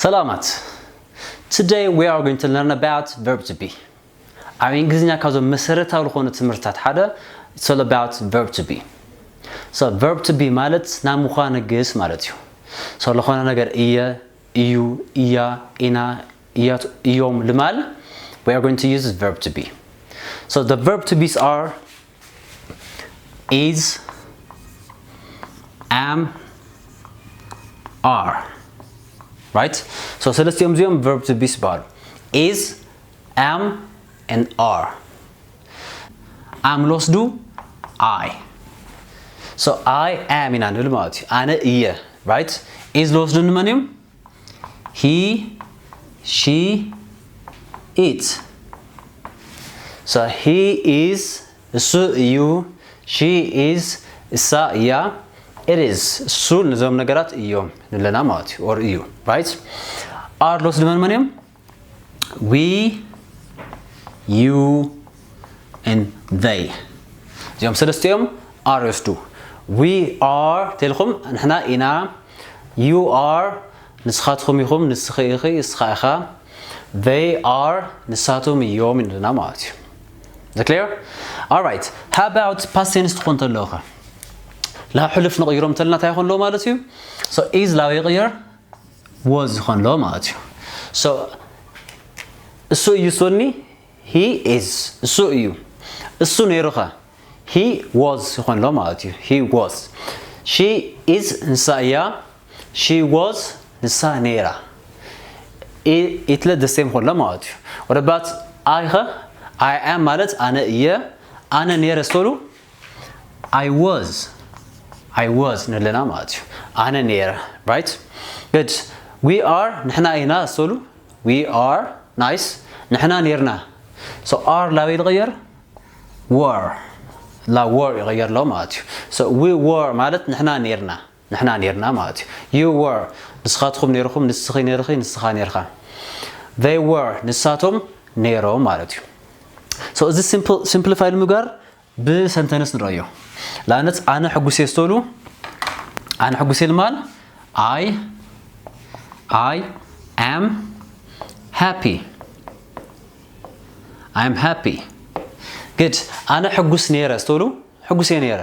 ሰላማት። Today we are going to learn about verb to be. ኣብ እንግሊዝኛ ካብዞም መሰረታዊ ዝኾኑ ትምህርታት ሓደ it's all about verb to be. So verb to be ማለት ናይ ምዃን ግስ ማለት እዩ። So ዝኾነ ነገር እየ፣ እዩ፣ እያ፣ ኢና፣ እያት፣ እዮም ልማል we are going to use verb to be. So the verb to be's are is, am, are, right? So ሰለስቲኦም እዚኦም verb to be's ይበሃሉ። Is, am, and are. Am ልወስዱ I. So I am ኢና ንብል ማለት እዩ። ኣነ እየ፣ right? Is ልወስዱ ንመን እዮም? He, she, it. So he is እሱ እዩ። She is እሳ እያ። It is እሱ ነዞም ነገራት እዮም ንብለና ማለት እዩ። Or እዩ፣ right? Are ልወስዱ መን መን እዮም? We, you, and they. እዚኦም ሰለስቲኦም are ይወስዱ። We are ተልኹም ንሕና ኢና። You are ንስኻትኹም ኢኹም፣ ንስኺ ኢኺ፣ ንስኻ ኢኻ። They are ንሳቶም እዮም ንብለና ማለት እዩ። Is it clear? Alright. How about past tense ትኾን ተለኹ? ላብ ሕሉፍ ንቕይሮም ተለና እንታይ ይኾን ኣለዎ ማለት እዩ? So is ላበይ ይቕየር? Was ይኾን ኣለዎ ማለት እዩ። So እሱ እዩ ሶኒ? He is እሱ እዩ። እሱ ነይሩ ኸ? He was ይኾን ኣሎ ማለት እዩ። He was. She is ንሳ እያ። She was ንሳ ነይራ። I- it let the same ይኾን ኣሎ ማለት እዩ። What about I ኸ? I am ማለት ኣነ እየ። ኣነ ነይረ ስትበሉ I was I was ንብለና ማለት እዩ። ኣነ ነይረ፣ right? Good. We are ንሕና ኢና ስትበሉ we are nice ንሕና ነይርና። So are ላበይ ይቕየር? Were ላ were ይቕየር ኣሎ ማለት እዩ። So we were ማለት ንሕና ነይርና፣ ንሕና ነይርና ማለት እዩ። You were ንስኻትኩም ነይርኹም፣ ንስኺ ነይርኺ፣ ንስኻ ነይርካ። They were ንሳቶም ነይሮም ማለት እዩ። So እዚ simple simplify ንምግባር ብ sentence ንረኣዮ። ንኣብነት ኣነ ሕጉስ እየ ስትበሉ ኣነ ሕጉስ እየ ልማል I I am happy. I am happy. Good. ኣነ ሕጉስ ነይረ ስትብሉ ሕጉስ እየ ነይረ።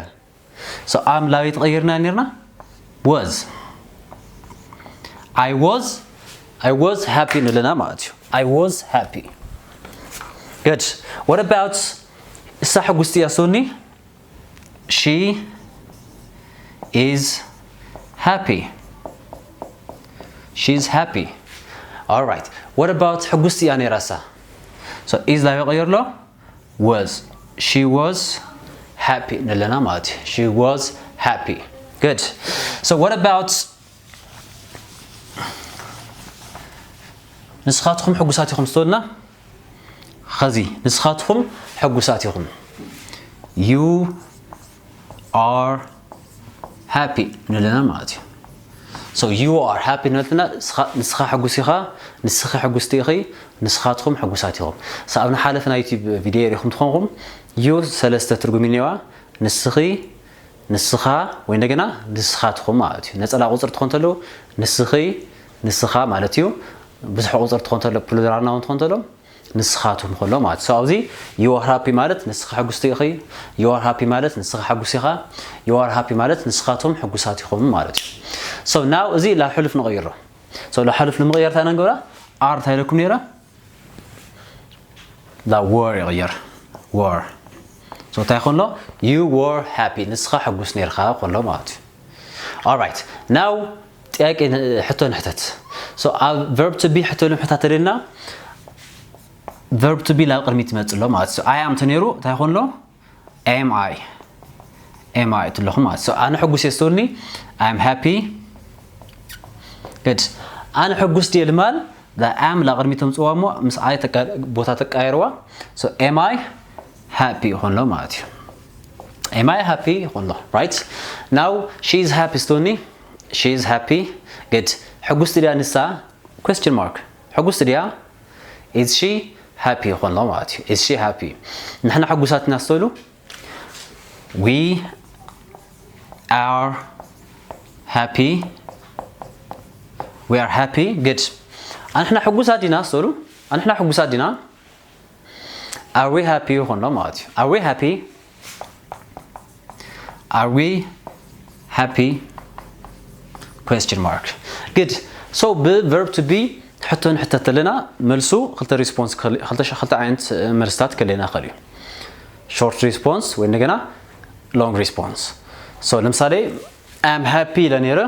So am ላበይ ተቐይርና ነይርና? Was. I was I was happy ንብለና ማለት እዩ። I was happy. Good. What about እሳ ሕጉስቲ እያ ስትብሉኒ? She is happy. She is happy. All right. What about ሕጉስቲ እያ ነይራ እሳ? So is ላበይ ይቕየር ኣሎ? Was. She was happy ንብለና ማለት እዩ። She was happy. Good. So what about ንስኻትኩም ሕጉሳት ኢኹም ስትብሉና? ኸዚ ንስኻትኩም ሕጉሳት ኢኹም። You are happy ንብለና ማለት እዩ። So you are happy ንብለና ንስኻ ንስኻ ሕጉስ ኢኻ፣ ንስኺ ሕጉስቲ ኢኺ፣ ንስኻትኩም ሕጉሳት ኢኹም። So ኣብ ዝሓለፈ ናይ ዩቲዩብ ቪድዮ ርኢኹም ትኾንኩም you ሰለስተ ትርጉም እኒዋ። ንስኺ፣ ንስኻ ወይ እንደገና ንስኻትኩም ማለት እዩ። ነፀላ ቁፅሪ ትኾን ተሎ ንስኺ፣ ንስኻ ማለት እዩ። ብዙሕ ቁፅሪ ትኾን ተሎ ፕሉራል ናውን ትኾን ተሎ ንስኻትኩም ከሎ ማለት እዩ። So ኣብዚ you are happy ማለት ንስኻ ሕጉስቲ ኢኺ። You are happy ማለት ንስኻ ሕጉስ ኢኻ። You are happy ማለት ንስኻትኩም ሕጉሳት ኢኹም ማለት እዩ። So now እዚ ላብ ሕሉፍ ንቐይሮ። So ላብ ሕሉፍ ንምቕያር እንታይ ንገብራ? Are እንታይ ኢለኩም ነይረ? ላብ were ይቕየር። Were። So እንታይ ይኾን ኣሎ? You were happy ንስኻ ሕጉስ ነይርካ ይኾን ኣሎ ማለት እዩ። Alright. Now ጥያቄ ን- ሕቶ ንሕተት። So ኣብ verb to be ሕቶ ንምሕታት ተደልና verb to be ላብ ቅድሚት ይመጽእ ኣሎ ማለት እዩ። So I am ተነይሩ እንታይ ይኾን ኣሎ? Am I? Am I ትለኹም ማለት እዩ። So ኣነ ሕጉስ እየ ስትብሉኒ I am happy። Good. ኣነ ሕጉስ ድየ ልማል? Am ላብ ቅድሚት ተምጽዋ እሞ ምስ I ተቀ- ቦታ ተቀያይርዋ። So am I happy ይኾን ኣሎ ማለት እዩ። Am I happy ይኾን ኣሎ። Right? Now she is happy ስትብሉኒ she is happy. Good. ሕጉስቲ ድያ ንሳ? Question mark. ሕጉስቲ ድያ? Is she happy ይኾን ኣሎ ማለት እዩ። Is she happy? ንሕና ሕጉሳት ኢና ስትብሉ We are happy. We are happy. Good. ኣንሕና ሕጉሳት ዲና ኣስተውሉ። ኣንሕና ሕጉሳት ዲና? Are we happy ይኾን ኣሎ ማለት እዩ። Are we happy? Are we happy? Question mark. Good. So ብ verb to be ሕቶ ንሕተት ኣለና፣ መልሱ ክልተ response ክል- ክልተ ሸ- ክልተ ዓይነት መልስታት ክልየና ይኽእል እዩ። Short response ወይ እንደገና long response። So ለምሳሌ I'm happy ኢለ ነይረ።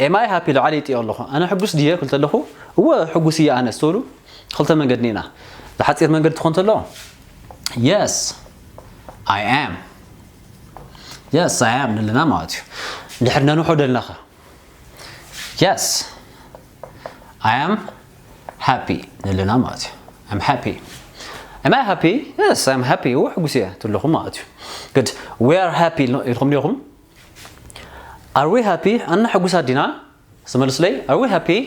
Am I happy? ላዕሊ ይጥዮ ኣለኹ። ኣነ ሕጉስ ድየ ክብል ተለኹ፣ እወ ሕጉስ እየ ኣነ። ኣስተውሉ፣ ክልተ መንገዲ ኢና። ብሓፂር መንገዲ ትኾን ተሎ፣ Yes I am። Yes I am ንልና ማለት እዩ። ድሕር ነንውሖ ደልናኸ፣ Yes I am happy ንልና ማለት እዩ። I'm happy። Am I happy? Yes I'm happy። እወ ሕጉስ እየ ትብለኹም ማለት እዩ። Good. We are happy ኢልኩም ዲኹም? Are we happy? ኣና ሕጉሳት ዲና? ስመልሱለይ። Are we happy?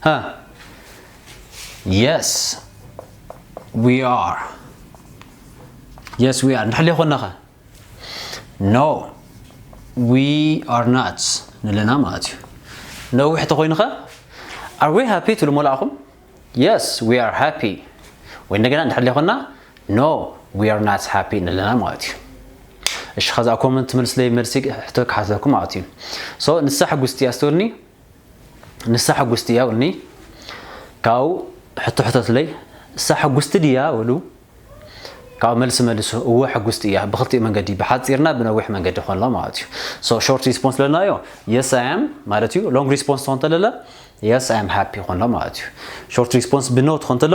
ሃ? Yes we are. Yes we are። እንድሕር ዘይኮንናኸ? No we are not ንለና ማለት እዩ። ነዊሕ ተኾይኑኸ? Are we happy ትብሉ ሞላእኹም? Yes we are happy። ወይ እንደገና እንድሕር ዘይኮንና No we are not happy ንለና ማለት እዩ። እሺ ከዛ comment መልስለይ፣ መልሲ ሕቶ ክሓተኩም ማለት እዩ። So ንሳ ሕጉስቲ እያ ስትብልኒ፣ ንሳ ሕጉስቲ እያ ብልኒ። ካብኡ ሕቶ ሕተትለይ፣ እሳ ሕጉስቲ ድያ በሉ። ካብኡ መልሲ መልሱ፣ እወ ሕጉስቲ እያ። ብክልቲኡ መንገዲ፣ ብሓፂርና ብነዊሕ መንገዲ ኮሎ ማለት እዩ። So short response ለናዮ Yes I am ማለት እዩ። Long response ትኾን ተለለ Yes I am happy ኮሎ ማለት እዩ። Short response ብ no ትኾን ተሎ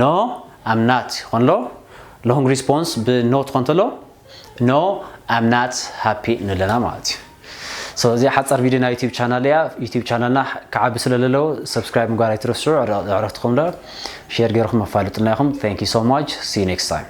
No I'm not ኮሎ። Long response ብ no ትኾን ተሎ No I'm not happy ንለና ማለት እዩ። So እዚኣ ሓፃር ቪድዮ ናይ YouTube ቻናል እያ። YouTube ቻናልና ክዓቢ ስለለለዎ subscribe ምግባር ኣይትረስዑ። ዕረፍትኩም ዶ share ገይርኩም ኣፋልጡና ኢኹም። Thank you so much. See you next time.